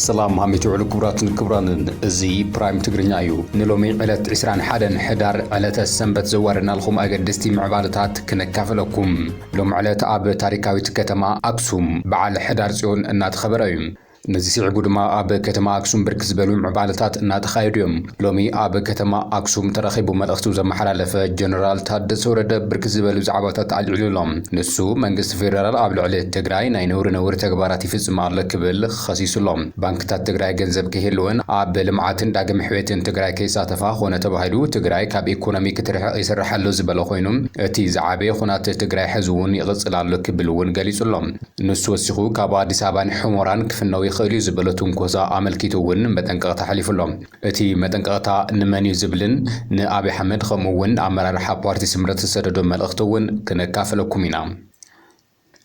ሰላም ሃሚቲ ውዕሉ ክቡራትን ክቡራንን፣ እዚ ፕራይም ትግርኛ እዩ። ንሎሚ ዕለት ዕስራን ሓደን ሕዳር ዕለተ ሰንበት ዘዋረድናልኩም ኣገደስቲ ምዕባለታት ክነካፍለኩም። ሎም ዕለት ኣብ ታሪካዊት ከተማ ኣክሱም በዓል ሕዳር ጽዮን እናተኸበረ እዩ። ነዚ ስዒቡ ድማ ኣብ ከተማ ኣክሱም ብርክ ዝበሉ ምዕባለታት እናተኻየዱ እዮም። ሎሚ ኣብ ከተማ ኣክሱም ተረኺቡ መልእኽቱ ዘመሓላለፈ ጀነራል ታደሰ ወረደ ብርክ ዝበሉ ዛዕባታት ኣልዒሉ ኣሎ። ንሱ መንግስቲ ፌደራል ኣብ ልዕሊ ትግራይ ናይ ነውሪ ነውሪ ተግባራት ይፍጽም ኣሎ ክብል ከሲሱ ኣሎ። ባንክታት ትግራይ ገንዘብ ከይህልወን ኣብ ልምዓትን ዳግም ሕውየትን ትግራይ ከይሳተፋ ኮነ ተባሂሉ ትግራይ ካብ ኢኮኖሚ ክትርሕቕ ይስራሕ ኣሎ ዝበለ ኮይኑ፣ እቲ ዝዓበየ ኩናት ትግራይ ሕዚ እውን ይቕጽል ኣሎ ክብል እውን ገሊጹ ኣሎ። ንሱ ወሲኹ ካብ ኣዲስ ኣበባን ሕሞራን ክፍነው ይኽእል እዩ ዝበሎ ትንኮሳ ኣመልኪቱ እውን መጠንቀቕታ ኣሕሊፉ ኣሎ። እቲ መጠንቀቕታ ንመን እዩ ዝብልን ንኣብይ ኣሕመድ ከምኡ እውን ኣመራርሓ ፓርቲ ስምረት ዝሰደዶ መልእኽቲ እውን ክነካፍለኩም ኢና።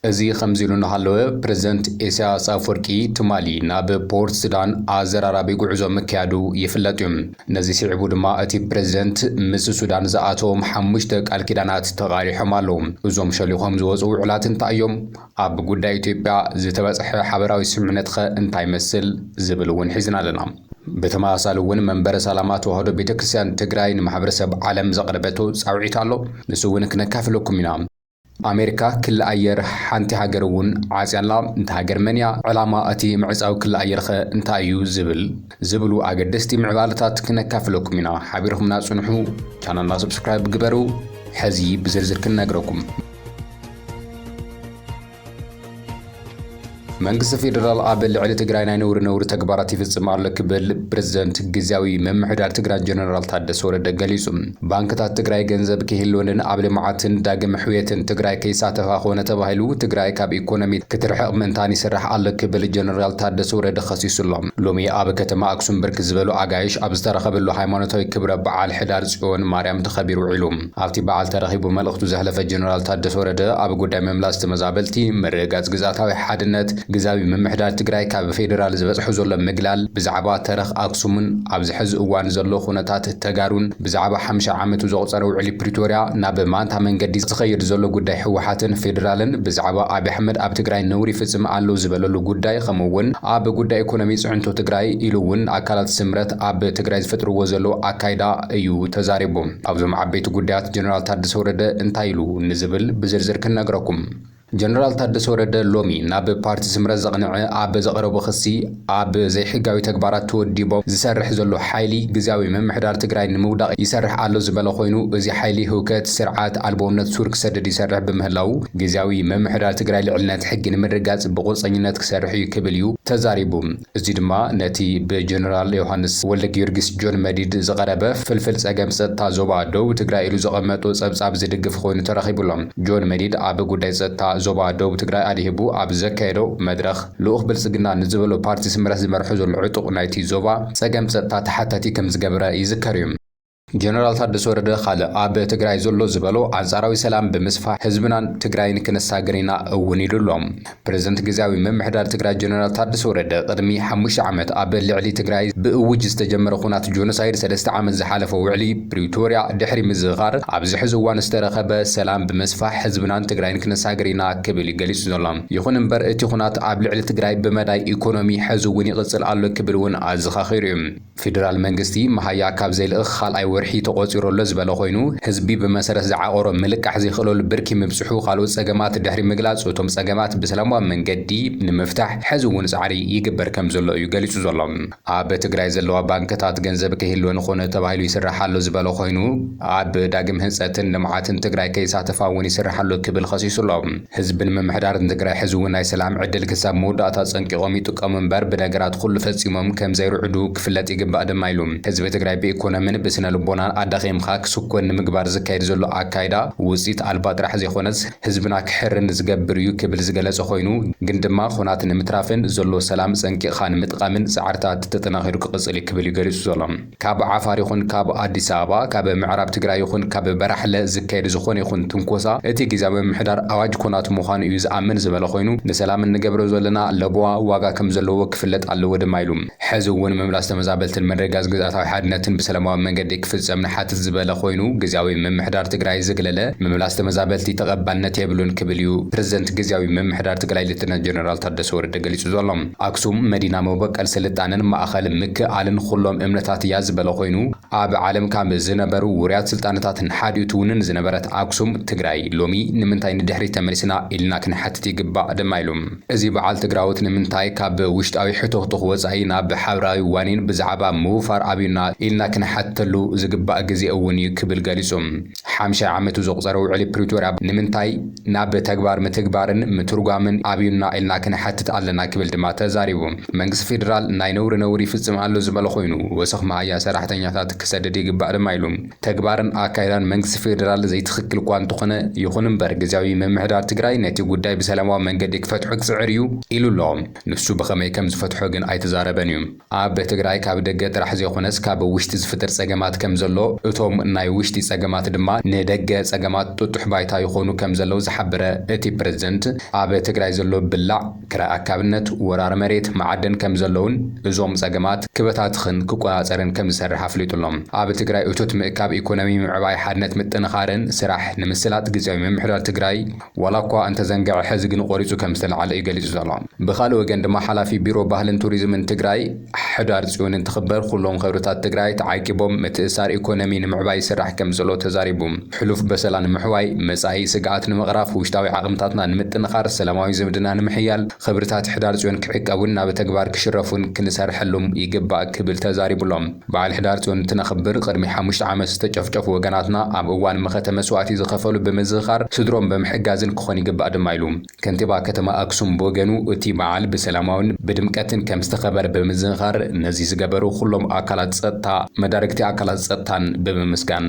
እዚ ከምዚ ኢሉ እናሃለወ ፕሬዝደንት ኢሳያስ ኣፈወርቂ ትማሊ ናብ ፖርት ሱዳን ኣዘራራቢ ጉዕዞ ምክያዱ ይፍለጥ እዩ። ነዚ ስዒቡ ድማ እቲ ፕሬዝደንት ምስ ሱዳን ዝኣተዎም ሓሙሽተ ቃል ኪዳናት ተቓሊሖም ኣለዉ። እዞም ሸሊኾም ዝወፁ ውዕላት እንታይ እዮም? ኣብ ጉዳይ ኢትዮጵያ ዝተበፅሐ ሓበራዊ ስምምነትኸ እንታይ ይመስል? ዝብል እውን ሒዝና ኣለና። ብተመሳሳሊ እውን መንበረ ሰላማ ተዋህዶ ቤተክርስትያን ትግራይ ንማሕበረሰብ ዓለም ዘቕረበቶ ፃውዒት ኣሎ። ንሱ እውን ክነካፍለኩም ኢና። ኣሜሪካ ክሊ ኣየር ሓንቲ ሃገር እውን ዓፅያ ኣላ። እታ ሃገር መን እያ? ዕላማ እቲ ምዕፃው ክሊ ኣየር ኸ እንታይ እዩ? ዝብል ዝብሉ ኣገደስቲ ምዕባለታት ክነካፍለኩም ኢና። ሓቢርኹምና ፅንሑ። ቻናልና ሰብስክራይብ ግበሩ። ሕዚ ብዝርዝር ክንነግረኩም። መንግስቲ ፌደራል ኣብ ልዕሊ ትግራይ ናይ ነውሪ ነውሪ ተግባራት ይፍጽም ኣሎ ክብል ፕሬዝደንት ግዝያዊ ምምሕዳር ትግራይ ጀነራል ታደሰ ወረደ ገሊጹ። ባንክታት ትግራይ ገንዘብ ከይህልወንን ኣብ ልምዓትን ዳግም ሕውየትን ትግራይ ከይሳተፋ ኮነ ተባሂሉ ትግራይ ካብ ኢኮኖሚ ክትርሕቕ ምእንታን ይስራሕ ኣሎ ክብል ጀነራል ታደሰ ወረደ ከሲሱ ኣሎ። ሎሚ ኣብ ከተማ ኣክሱም ብርክ ዝበሉ ኣጋይሽ ኣብ ዝተረኸበሉ ሃይማኖታዊ ክብረ በዓል ሕዳር ጽዮን ማርያም ተኸቢሩ ውዒሉ። ኣብቲ በዓል ተረኺቡ መልእኽቱ ዘሕለፈ ጀነራል ታደሰ ወረደ ኣብ ጉዳይ ምምላስ ተመዛበልቲ፣ ምርግጋጽ ግዝኣታዊ ሓድነት፣ ግዝያዊ ምምሕዳር ትግራይ ካብ ፌደራል ዝበጽሖ ዘሎ ምግላል፣ ብዛዕባ ተረኽ ኣክሱምን ኣብዚ ሕዚ እዋን ዘሎ ኩነታት ተጋሩን ብዛዕባ ሓምሳ ዓመቱ ዘቑጸረ ውዕሊ ፕሪቶርያ ናብ ማንታ መንገዲ ዝኸይድ ዘሎ ጉዳይ ህወሓትን ፌደራልን፣ ብዛዕባ ኣብይ ኣሕመድ ኣብ ትግራይ ነውሪ ይፍጽም ኣሎ ዝበለሉ ጉዳይ፣ ከምኡ እውን ኣብ ጉዳይ ኢኮኖሚ ጽዕንቶ ትግራይ ኢሉ እውን ኣካላት ስምረት ኣብ ትግራይ ዝፈጥርዎ ዘለዉ ኣካይዳ እዩ ተዛሪቡ። ኣብዞም ዓበይቲ ጉዳያት ጀነራል ታደሰ ወረደ እንታይ ኢሉ ንዝብል ብዝርዝር ክነግረኩም። ጀነራል ታደሰ ወረደ ሎሚ ናብ ፓርቲ ስምረት ዘቕንዐ ኣብ ዘቕረቦ ክሲ፣ ኣብ ዘይሕጋዊ ተግባራት ተወዲቦም ዝሰርሕ ዘሎ ሓይሊ ግዝያዊ ምምሕዳር ትግራይ ንምውዳቕ ይሰርሕ ኣሎ ዝበለ ኮይኑ፣ እዚ ሓይሊ ህውከት፣ ስርዓት ኣልቦነት ሱር ክሰድድ ይሰርሕ ብምህላዉ፣ ግዝያዊ ምምሕዳር ትግራይ ልዕልነት ሕጊ ንምርጋጽ ብቁርፀኝነት ክሰርሕ እዩ ክብል እዩ ተዛሪቡ። እዚ ድማ ነቲ ብጀነራል ዮሃንስ ወልደ ጊዮርጊስ ጆን መዲድ ዝቐረበ ፍልፍል ጸገም ጸጥታ ዞባ ደቡብ ትግራይ ኢሉ ዘቐመጦ ጸብጻብ ዝድግፍ ኮይኑ ተረኺቡ ኣሎ። ጆን መዲድ ኣብ ጉዳይ ጸጥታ ዞባ ደቡብ ትግራይ ኣድሂቡ ኣብ ዘካየዶ መድረኽ፣ ልኡኽ ብልጽግና ንዝበሎ ፓርቲ ስምረት ዝመርሖ ዘሎ ዕጡቕ ናይቲ ዞባ ጸገም ጸጥታ ተሓታቲ ከም ዝገበረ ይዝከር እዩ። ጀነራል ታደሰ ወረደ ካልእ ኣብ ትግራይ ዘሎ ዝበሎ ኣንጻራዊ ሰላም ብምስፋሕ ህዝብናን ትግራይን ክነሳግር ኢና እውን ኢሉ ኣሎ። ፕሬዝደንት ግዝያዊ ምምሕዳር ትግራይ ጀነራል ታደሰ ወረደ ቅድሚ ሓሙሽተ ዓመት ኣብ ልዕሊ ትግራይ ብእውጅ ዝተጀመረ ኩናት ጆኖሳይድ ሰለስተ ዓመት ዝሓለፎ ውዕሊ ፕሪቶርያ ድሕሪ ምዝኻር ኣብዚ ሕዚ እዋን ዝተረኸበ ሰላም ብምስፋሕ ህዝብናን ትግራይን ክነሳግር ኢና ክብል እዩ ገሊጹ ዘሎ። ይኹን እምበር እቲ ኩናት ኣብ ልዕሊ ትግራይ ብመዳይ ኢኮኖሚ ሕዚ እውን ይቕጽል ኣሎ ክብል እውን ኣዘኻኺሩ እዩ። ፌደራል መንግስቲ መሃያ ካብ ዘልእኽ ካልኣይ ወርሒ ተቖጺሩ ኣሎ ዝበለ ኮይኑ፣ ህዝቢ ብመሰረት ዝዓቐሮ ምልቃሕ ዘይኽእለሉ ብርኪ ምብጽሑ ካልኦት ጸገማት ድሕሪ ምግላጽ፣ እቶም ጸገማት ብሰላማዊ መንገዲ ንምፍታሕ ሕዚ እውን ጻዕሪ ይግበር ከም ዘሎ እዩ ገሊጹ ዘሎ። ኣብ ትግራይ ዘለዋ ባንክታት ገንዘብ ከይህልወን ኾነ ተባሂሉ ይስራሕ ኣሎ ዝበለ ኮይኑ፣ ኣብ ዳግም ህንጸትን ልምዓትን ትግራይ ከይሳተፋ እውን ይስራሕ ኣሎ ክብል ከሲሱ ኣሎ። ህዝብን ምምሕዳርን ትግራይ ሕዚ እውን ናይ ሰላም ዕድል ክሳብ መወዳእታ ጸንቂቖም ይጥቀሙ እምበር ብነገራት ኩሉ ፈጺሞም ከም ዘይርዕዱ ክፍለጥ ይግባእ ድማ ኢሉ። ህዝቢ ትግራይ ብኢኮኖምን ብስነ ልቦናን ኣዳኺምካ ክስኮን ንምግባር ዝካየድ ዘሎ ኣካይዳ ውጽኢት ኣልባ ጥራሕ ዘይኮነስ ህዝብና ክሕርን ዝገብር እዩ ክብል ዝገለጸ ኮይኑ፣ ግን ድማ ኹናት ንምትራፍን ዘሎ ሰላም ጸንቂቕካ ንምጥቃምን ጻዕርታት ተጠናኺሩ ክቕጽል እዩ ክብል እዩ ገሊጹ ዘሎ። ካብ ዓፋር ይኹን ካብ ኣዲስ ኣበባ፣ ካብ ምዕራብ ትግራይ ይኹን ካብ በራሕለ ዝካየድ ዝኾነ ይኹን ትንኮሳ፣ እቲ ግዝያዊ ምምሕዳር ኣዋጅ ኩናት ምዃኑ እዩ ዝኣምን ዝበለ ኮይኑ፣ ንሰላም እንገብሮ ዘለና ለበዋ ዋጋ ከም ዘለዎ ክፍለጥ ኣለዎ ድማ ኢሉ። ሕዚ እውን ምምላስ ተመዛበልትን ምርግጋጽ ግዝኣታዊ ሓድነትን ብሰላማዊ መንገዲ ክፍጸም ክፍጸም ንሓትት ዝበለ ኮይኑ፣ ግዝያዊ ምምሕዳር ትግራይ ዘግለለ ምምላስ ተመዛበልቲ ተቐባልነት የብሉን ክብል እዩ ፕሬዝደንት ግዝያዊ ምምሕዳር ትግራይ ሌተናል ጀነራል ታደሰ ወረደ ገሊጹ ዘሎ። ኣክሱም መዲና መበቀል ስልጣነን ማእኸል ምክእኣልን ኩሎም እምነታት እያ ዝበለ ኮይኑ፣ ኣብ ዓለም ካብ ዝነበሩ ውሩያት ስልጣነታት ንሓዲኡ ትውንን ዝነበረት ኣክሱም ትግራይ ሎሚ ንምንታይ ንድሕሪት ተመሊስና ኢልና ክንሓትት ይግባእ ድማ ኢሉ። እዚ በዓል ትግራዎት ንምንታይ ካብ ውሽጣዊ ሕቶኽቶኽ ወጻኢ ናብ ሓበራዊ ዋኒን ብዛዕባ ምውፋር ኣብዩና ኢልና ክንሓተሉ ዝግባእ ግዜ እውን እዩ ክብል ገሊጹ። ሓምሻይ ዓመቱ ዘቑጸረ ውዕሊ ፕሪቶርያ ንምንታይ ናብ ተግባር ምትግባርን ምትርጓምን ኣብዩና ኢልና ክንሓትት ኣለና ክብል ድማ ተዛሪቡ። መንግስቲ ፌዴራል ናይ ነውሪ ነውሪ ይፍጽም ኣሎ ዝበለ ኮይኑ፣ ወሰኽ መሃያ ሰራሕተኛታት ክሰድድ ይግባእ ድማ ኢሉ። ተግባርን ኣካይዳን መንግስቲ ፌዴራል ዘይትኽክል እኳ እንተኾነ ይኹን እምበር፣ ግዝያዊ ምምሕዳር ትግራይ ነቲ ጉዳይ ብሰላማዊ መንገዲ ክፈትሖ ክጽዕር እዩ ኢሉ ኣሎ። ንሱ ብኸመይ ከም ዝፈትሖ ግን ኣይተዛረበን እዩ። ኣብ ትግራይ ካብ ደገ ጥራሕ ዘይኮነስ ካብ ውሽጢ ዝፍጠር ጸገማት ከም ዘሎ፣ እቶም ናይ ውሽጢ ጸገማት ድማ ንደገ ጸገማት ጥጡሕ ባይታ ይኾኑ ከም ዘለዉ ዝሓበረ እቲ ፕሬዝደንት፣ ኣብ ትግራይ ዘሎ ብላዕ፣ ክራይ ኣካብነት፣ ወራር መሬት፣ መዓድን ከም ዘለውን እዞም ጸገማት ክበታትኽን ክቆጻጸርን ከም ዝሰርሕ ኣፍሊጡ ኣሎ። ኣብ ትግራይ እቶት ምእካብ፣ ኢኮኖሚ ምዕባይ፣ ሓድነት ምጥንኻርን ስራሕ ንምስላጥ ግዝያዊ ምምሕዳር ትግራይ ዋላ እኳ እንተዘንግዐ፣ ሕዚ ግን ቆሪጹ ከም ዝተለዓለ እዩ ገሊጹ ዘሎ። ብኻልእ ወገን ድማ ሓላፊ ቢሮ ባህልን ቱሪዝምን ትግራይ ሕዳር ጽዮን እንትኽበር ኩሎም ክብርታት ትግራይ ተዓቂቦም ምትእሳር ኢኮኖሚ ንምዕባይ ይስራሕ ከም ዘሎ ተዛሪቡ። ሕሉፍ በሰላ ንምሕዋይ፣ መጻኢ ስግኣት ንምቕራፍ፣ ውሽጣዊ ዓቕምታትና ንምጥንኻር፣ ሰላማዊ ዝምድና ንምሕያል፣ ክብርታት ሕዳር ጽዮን ክዕቀቡን ናብ ተግባር ክሽረፉን ክንሰርሐሉም ይግባእ ክብል ተዛሪቡሎም። በዓል ሕዳር ጽዮን እንትነኽብር ቅድሚ ሓሙሽተ ዓመት ዝተጨፍጨፉ ወገናትና ኣብ እዋን መኸተ መስዋእቲ ዝኸፈሉ ብምዝኻር ስድሮም ብምሕጋዝን ክኾን ይግባእ ድማ ኢሉ። ከንቲባ ከተማ ኣክሱም ብወገኑ፣ እቲ በዓል ብሰላማውን ብድምቀትን ከም ዝተኸበረ ብምዝንኻር፣ ነዚ ዝገበሩ ኩሎም ኣካላት ጸጥታ፣ መዳርግቲ ኣካላት ጸጥታን ብምምስጋን።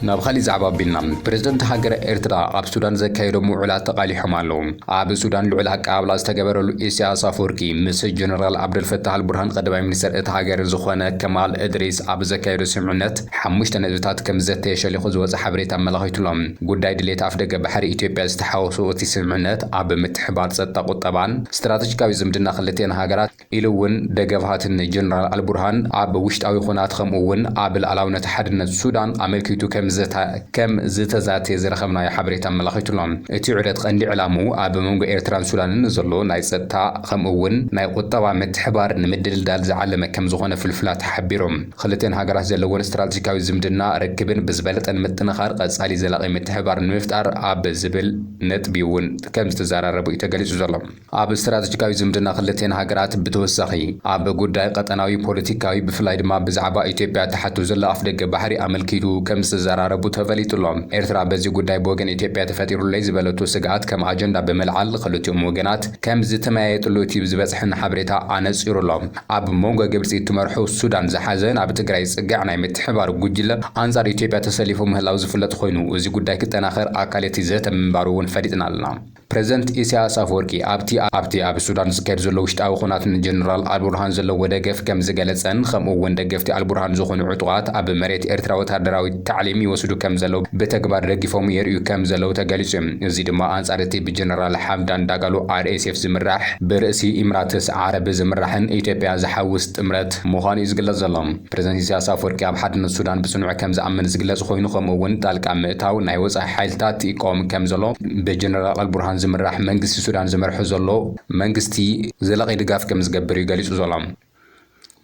ናብ ካሊእ ዛዕባ ኣቢልና። ፕሬዝደንት ሃገረ ኤርትራ ኣብ ሱዳን ዘካየዶም ውዕላት ተቓሊሖም ኣለዉ። ኣብ ሱዳን ልዑል ኣቀባብላ ዝተገበረሉ ኢሳያስ ኣፈወርቂ ምስ ጀነራል ዓብደልፈታህ ኣልቡርሃን ቀዳማይ ሚኒስተር እታ ሃገር ዝኾነ ከማል እድሪስ ኣብ ዘካየዶ ስምምዕነት ሓሙሽተ ነጥብታት ከም ዘተየ ሸሊኹ ዝወጸ ሓበሬታ ኣመላኺቱ ኣሎ። ጉዳይ ድሌት ኣፍደገ ባሕሪ ኢትዮጵያ ዝተሓወሶ እቲ ስምምዕነት ኣብ ምትሕባር ጸጥታ፣ ቁጠባን ስትራተጂካዊ ዝምድና ክልቲኤን ሃገራት ኢሉ እውን ደገፍሃትን ጀነራል ኣልቡርሃን ኣብ ውሽጣዊ ኩናት ከምኡ እውን ኣብ ልኣላውነት ሓድነት ሱዳን ኣመልኪቱ ከም ዘተ-፣ ከም ዝተዛተየ ዝረኸብናዮ ሓበሬታ ኣመላኺቱ ኣሎ። እቲ ዑደት ቀንዲ ዕላምኡ ኣብ መንጎ ኤርትራን ሱዳንን ዘሎ ናይ ጸጥታ ከምኡ እውን ናይ ቁጠባ ምትሕባር ንምድልዳል ዝዓለመ ከም ዝኾነ ፍልፍላት ሓቢሮም። ክልተን ሃገራት ዘለወን ስትራተጂካዊ ዝምድና ርክብን ብዝበለጠ ንምጥንኻር ቀጻሊ ዘላቒ ምትሕባር ንምፍጣር ኣብ ዝብል ነጥቢ እውን ከም ዝተዘራረቡ እዩ ተገሊጹ ዘሎ። ኣብ ስትራተጂካዊ ዝምድና ክልተን ሃገራት ብተወሳኺ ኣብ ጉዳይ ቀጠናዊ ፖለቲካዊ ብፍላይ ድማ ብዛዕባ ኢትዮጵያ ተሓቱ ዘሎ ኣፍደገ ባሕሪ ኣመልኪቱ ከም ዝተዘራረቡ ተፈሊጡ ኣሎ። ኤርትራ በዚ ጉዳይ ብወገን ኢትዮጵያ ተፈጢሩለይ ዝበለቶ ስግኣት ከም ኣጀንዳ ብምልዓል ክልቲኦም ወገናት ከም ዝተመያየጥሉ እቲ ዝበጽሐና ሓበሬታ ኣነጺሩ ኣሎ። ኣብ መንጎ ግብጺ እትመርሖ ሱዳን ዝሓዘ ናብ ትግራይ ዝጽጋዕ ናይ ምትሕባር ጉጅለ ኣንጻር ኢትዮጵያ ተሰሊፉ ምህላው ዝፍለጥ ኮይኑ፣ እዚ ጉዳይ ክጠናኸር ኣካል እቲ ዘተ ምንባሩ እውን ፈሊጥና ኣለና። ፕሬዝደንት ኢሳያስ ኣፈወርቂ ኣብቲ፣ ኣብቲ ኣብ ሱዳን ዝካየድ ዘሎ ውሽጣዊ ኹናት ንጀነራል ኣልቡርሃን ዘለዎ ደገፍ ከም ዝገለጸን፣ ከምኡ እውን ደገፍቲ ኣልቡርሃን ዝኾኑ ዕጡቓት ኣብ መሬት ኤርትራ ወታደራዊ ታዕሊም ይወስዱ ከም ዘለዉ ብተግባር ደጊፎም የርእዩ ከም ዘለዉ ተገሊጹ እዩ። እዚ ድማ ኣንጻር እቲ ብጀነራል ሓምዳን ዳጋሎ ኣር ኤስ ኤፍ ዝምራሕ ብርእሲ ኢምራትስ ዓረብ ዝምራሕን ኢትዮጵያ ዝሓውስ ጥምረት ምዃኑ እዩ ዝግለጽ ዘሎ። ፕሬዝደንት ኢሳያስ ኣፈወርቂ ኣብ ሓድነት ሱዳን ብጽኑዕ ከም ዝኣምን ዝግለጽ ኮይኑ፣ ከምኡ እውን ጣልቃ ምእታው ናይ ወጻኢ ሓይልታት ይቃወም ከም ዘሎ፣ ብጀነራል ኣልቡርሃን ዝምራሕ መንግስቲ ሱዳን ዝመርሖ ዘሎ መንግስቲ ዘላቒ ድጋፍ ከም ዝገብር እዩ ገሊጹ ዘሎ።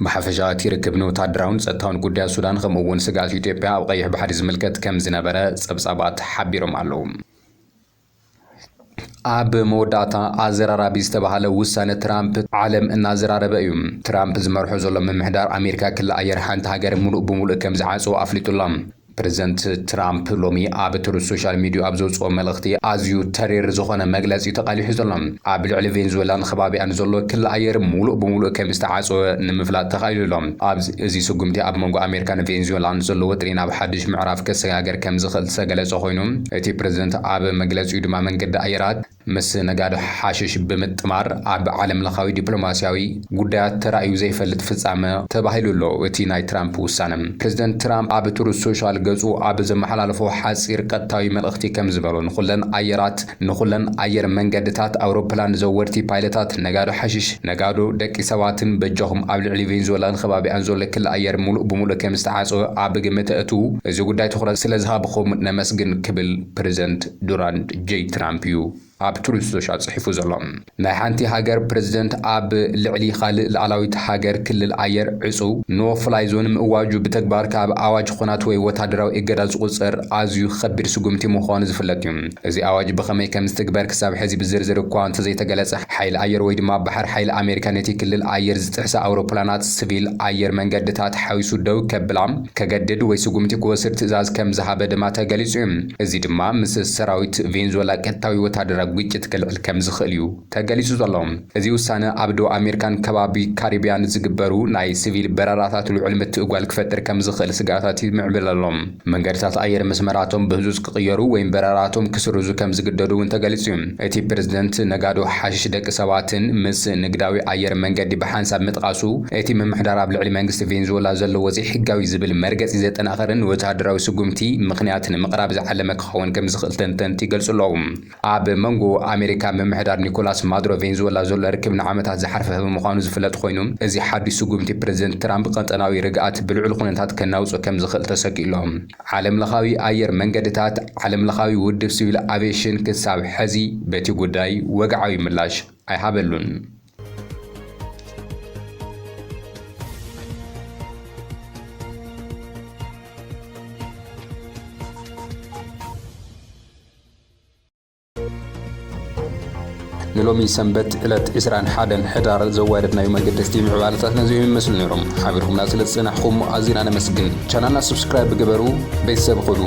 ብሓፈሻ እቲ ርክብ ንወታደራውን ጸጥታውን ጉዳያት ሱዳን ከምኡ እውን ስግኣት ኢትዮጵያ ኣብ ቀይሕ ባሕሪ ዝምልከት ከም ዝነበረ ጸብጻባት ሓቢሮም ኣለዉ። ኣብ መወዳእታ ኣዘራራቢ ዝተባህለ ውሳነ ትራምፕ ዓለም እናዘራረበ እዩ። ትራምፕ ዝመርሖ ዘሎ ምምሕዳር ኣሜሪካ ክሊ ኣየር ሓንቲ ሃገር ሙሉእ ብሙሉእ ከም ዝዓጽዎ ኣፍሊጡ ኣሎ። ፕሬዝደንት ትራምፕ ሎሚ ኣብ ትሩዝ ሶሻል ሚዲያ ኣብ ዘውፅኦ መልእኽቲ ኣዝዩ ተሪር ዝኾነ መግለፂ ተቃሊሑ ዘሎ። ኣብ ልዕሊ ቬንዙዌላን ከባቢኣን ዘሎ ክሊ ኣየር ሙሉእ ብሙሉእ ከም ዝተዓጽወ ንምፍላጥ ተኻኢሉ ኣሎ። ኣብዚ፣ እዚ ስጉምቲ ኣብ መንጎ ኣሜሪካን ቬንዙዌላን ዘሎ ወጥሪ ናብ ሓድሽ ምዕራፍ ከሰጋገር ከም ዝኽእል ዝተገለጸ ኮይኑ፣ እቲ ፕሬዝደንት ኣብ መግለጺኡ ድማ መንገዲ ኣየራት ምስ ነጋዶ ሓሽሽ ብምጥማር ኣብ ዓለም ለኻዊ ዲፕሎማስያዊ ጉዳያት ተራእዩ ዘይፈልጥ ፍጻመ ተባሂሉ ኣሎ እቲ ናይ ትራምፕ ውሳነ። ፕሬዝደንት ትራምፕ ኣብ ትሩዝ ሶሻል ገጹ ኣብ ዘመሓላለፎ ሓጺር ቀጥታዊ መልእኽቲ ከም ዝበሎ፣ ንኹለን ኣየራት፣ ንኹለን ኣየር መንገድታት፣ ኣውሮፕላን ዘወርቲ፣ ፓይለታት፣ ነጋዶ ሓሽሽ፣ ነጋዶ ደቂ ሰባትን በጃኹም ኣብ ልዕሊ ቬንዙዌላን ከባቢኣን ዘሎ ክሊ ኣየር ሙሉእ ብሙሉእ ከም ዝተዓጸወ ኣብ ግምት እቱ፣ እዚ ጉዳይ ትኹረት ስለ ዝሃብኹም ነመስግን ክብል ፕሬዝደንት ዶናልድ ጄይ ትራምፕ እዩ ኣብ ትሩዝ ሶሻል ጽሒፉ ዘሎ። ናይ ሓንቲ ሃገር ፕሬዝደንት ኣብ ልዕሊ ካልእ ሉዓላዊት ሃገር ክልል ኣየር ዕጹው፣ ኖ ፍላይ ዞን፣ ምእዋጁ ብተግባር ካብ ኣዋጅ ኹናት ወይ ወታደራዊ እገዳ ዝቑጸር ኣዝዩ ከቢድ ስጉምቲ ምዃኑ ዝፍለጥ እዩ። እዚ ኣዋጅ ብኸመይ ከም ዝትግበር ክሳብ ሕዚ ብዝርዝር እኳ እንተዘይተገለጸ፣ ሓይሊ ኣየር ወይ ድማ ባሕር ሓይሊ ኣሜሪካ ነቲ ክልል ኣየር ዝጥሕሳ ኣውሮፕላናት፣ ሲቪል ኣየር መንገድታት ሓዊሱ ደው ከብላ ከገድድ ወይ ስጉምቲ ክወስድ ትእዛዝ ከም ዝሃበ ድማ ተገሊጹ እዩ። እዚ ድማ ምስ ሰራዊት ቬንዙዌላ ቀጥታዊ ወታደራዊ ግጭት ከልዕል ከም ዝኽእል እዩ ተገሊጹ ዘሎ። እዚ ውሳነ ኣብ ደቡብ ኣሜሪካን ከባቢ ካሪቢያን ዝግበሩ ናይ ሲቪል በረራታት ልዑል ምትእጓል ክፈጥር ከም ዝኽእል ስግኣታት ይምዕብል ኣሎ። መንገድታት ኣየር መስመራቶም ብህዙዝ ክቕየሩ ወይ በረራቶም ክስርዙ ከም ዝግደዱ እውን ተገሊጹ እዩ። እቲ ፕሬዝደንት ነጋዶ ሓሽሽ ደቂ ሰባትን ምስ ንግዳዊ ኣየር መንገዲ ብሓንሳብ ምጥቃሱ፣ እቲ ምምሕዳር ኣብ ልዕሊ መንግስቲ ቬንዙዌላ ዘለዎ ዘይሕጋዊ ዝብል መርገጺ ዘጠናኽርን ወተሃደራዊ ስጉምቲ ምኽንያት ንምቕራብ ዝዓለመ ክኸውን ከም ዝኽእል ተንተንቲ ይገልጹ ኣለዉ። ኣብ መንጎ ኣሜሪካ ምምሕዳር ኒኮላስ ማዱሮ ቬንዙዌላ ዘሎ ርክብ ንዓመታት ዝሓርፈፈ ምዃኑ ዝፍለጥ ኮይኑ፣ እዚ ሓዱሽ ስጉምቲ ፕሬዝደንት ትራምፕ ቀጠናዊ ርግኣት ብልዑል ኩነታት ከናውጾ ከም ዝኽእል ተሰጊኡ ኣሎ። ዓለምለኻዊ ኣየር መንገድታት፣ ዓለምለኻዊ ውድብ ሲቪል ኣቪዬሽን ክሳብ ሕዚ በቲ ጉዳይ ወግዓዊ ምላሽ ኣይሃበሉን። ንሎሚ ሰንበት ዕለት ዕስራን ሓደን ሕዳር ዘዋደድናዮም ኣገደስቲ ምዕባለታት ነዚኦም ይመስሉ ነይሮም። ሓቢርኩምና ስለ ዝጸናሕኩም ኣዚና ነመስግን። ቻናልና ሰብስክራይብ ግበሩ፣ ቤተሰብ ኹኑ።